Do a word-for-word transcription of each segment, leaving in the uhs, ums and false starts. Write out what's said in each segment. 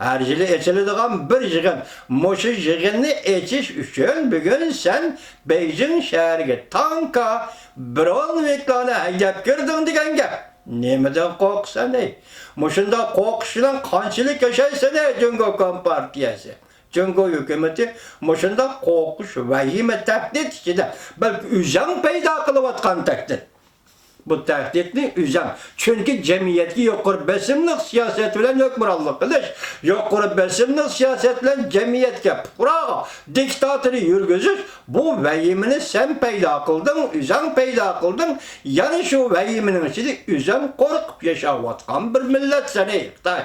ھەر يىلى ئېچىلىدىغان بىر يىغىن. مۇشۇ يىغىننى ئېچىش ئۈچۈن بۈگۈن سەن بېيجىڭ شەھىرىگە تانكا، برونېۋىكلارنى ھەيدەپ كىردىڭ دېگەن گەپ. نېمىدىن قورقىسەن ھەي؟ مۇشۇنداق قورقۇش بىلەن قانچىلىك ياشايسەن ھەي، جۇڭگو كومپارتىيەسى؟ جۇڭگو ھۆكۈمىتى مۇشۇنداق قورقۇش، ۋەھىمە، تەھدىت ئىچىدە، بەلكى ئۆزەڭ پەيدا قىلىۋاتقان تەھدىت. بۇ تەھدىتنى ئۆزەڭ، چۈنكى جەمئىيەتكە يۇقىرى بېسىملىق سىياسەت بىلەن ھۆكۈمرانلىق قىلىش، يۇقىرى بېسىملىق سىياسەت بىلەن جەمئىيەتكە، پۇقراغا دىكتاتورى يۈرگۈزۈش، بۇ ۋەھىمىنى سەن پەيدا قىلدىڭ، ئۆزەڭ پەيدا قىلدىڭ، يەنە شۇ ۋەھىمىنىڭ ئىچىدە ئۆزەڭ قورقۇپ ياشاۋاتقان بىر مىللەتسەن ھەي خىتاي.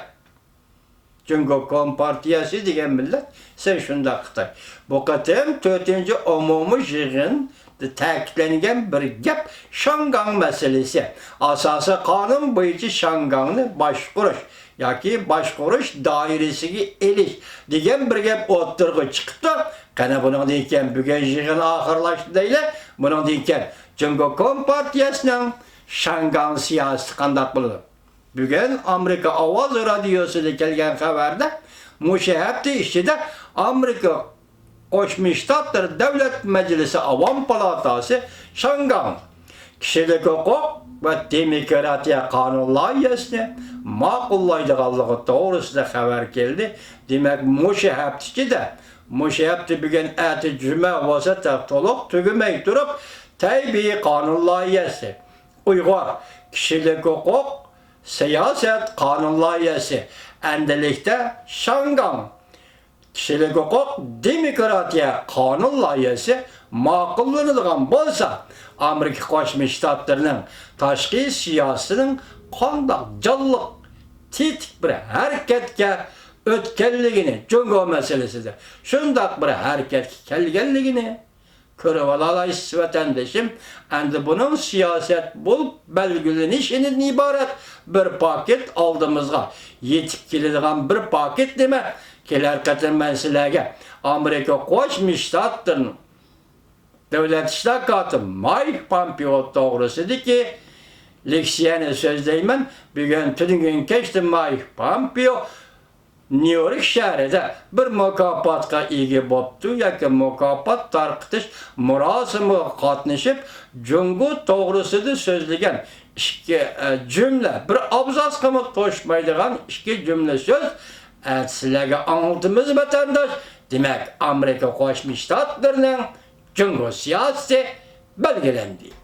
جۇڭگو كومپارتىيەسى دېگەن مىللەت، سەن شۇنداق خىتاي. بۇ قېتىم تۆتىنچى ئومۇمىي يىغىندا تەكىتلەنگەن بىر گەپ شياڭگاڭ مەسىلىسى. ئاساسىي قانۇن بويىچە شياڭگاڭنى باشقۇرۇش ياكى باشقۇرۇش دائىرىسىگە ئېلىش دېگەن بىر گەپ ئوتتۇرىغا چىقىپتۇ. قېنى بۇنىڭدىن كېيىن بۈگۈن يىغىن ئاخىرلاشتى دەيلى. بۇنىڭدىن كېيىن جۇڭگو كومپارتىيەسىنىڭ شياڭگاڭ سىياسىتى قانداق بولىدۇ؟ بۈگۈن ئامېرىكا ئاۋازى رادىيوسىدا كەلگەن خەۋەردە، مۇشۇ ھەپتە ئىچىدە ئامېرىكا قوشما شتاتلىرى دۆلەت مەجلىسى ئاۋام پالاتاسى شياڭگاڭ كىشىلىك ھوقۇق ۋە دېموكراتىيە قانۇن لايىھەسىنى ماقۇللايدىغانلىقى توغرىسىدا خەۋەر كەلدى. دېمەك، مۇشۇ ھەپتە ئىچىدە، مۇشۇ ھەپتە بۈگۈن، ئەتە جۈمە بولسا تېخى تولۇق تۈگىمەي تۇرۇپ، تەيبېي قانۇن لايىھەسى، ئۇيغۇر كىشىلىك ھوقۇق سىياسەت قانۇن لايىھەسى، ئەمدىلىكتە شياڭگاڭ كىشىلىك ھوقۇق دېموكراتىيە قانۇن لايىھەسى ماقۇللىنىدىغان بولسا، ئامېرىكا قوشما شتاتلىرىنىڭ تاشقى سىياسىتىنىڭ قانداق جانلىق، تېتىك بىر ھەرىكەتكە ئۆتكەنلىكىنى، جۇڭگو مەسىلىسىدە شۇنداق بىر ھەرىكەتكە كەلگەنلىكىنى كۆرۈۋالالايسىز، ۋەتەندىشىم. ئەمدى بۇنىڭ سىياسەت بولۇپ بەلگىلىنىشىدىن ئىبارەت بىر پاكىت ئالدىمىزغا يېتىپ كېلىدىغان بىر پاكىت نېمە؟ كېلەر قېتىم مەن سىلەرگە ئامېرىكا قوشما شتاتلىرىنىڭ دۆلەت ئىشلار كاتىپى مايك پامپېئو توغرىسىدىكى لېكسىيەنى سۆزلەيمەن. بۈگۈن تۈنۈگۈن كەچتە مايك پامپېئو نيۇ يورك شەھىرىدە بىر مۇكاپاتقا ئىگە بوپتۇ ياكى مۇكاپات تارقىتىش مۇراسىمىغا قاتنىشىپ، جۇڭگو توغرىسىدا سۆزلىگەن ئىككى، ئە، جۈملە، بىر ئابزاسقىمۇ توشمايدىغان ئىككى جۈملە سۆز، ئە، سىلەرگە ئاڭلىتىمىز، ۋەتەنداش. دېمەك، ئامېرىكا قوشما شتاتلىرىنىڭ جۇڭگو سىياسىتى بەلگىلەندى.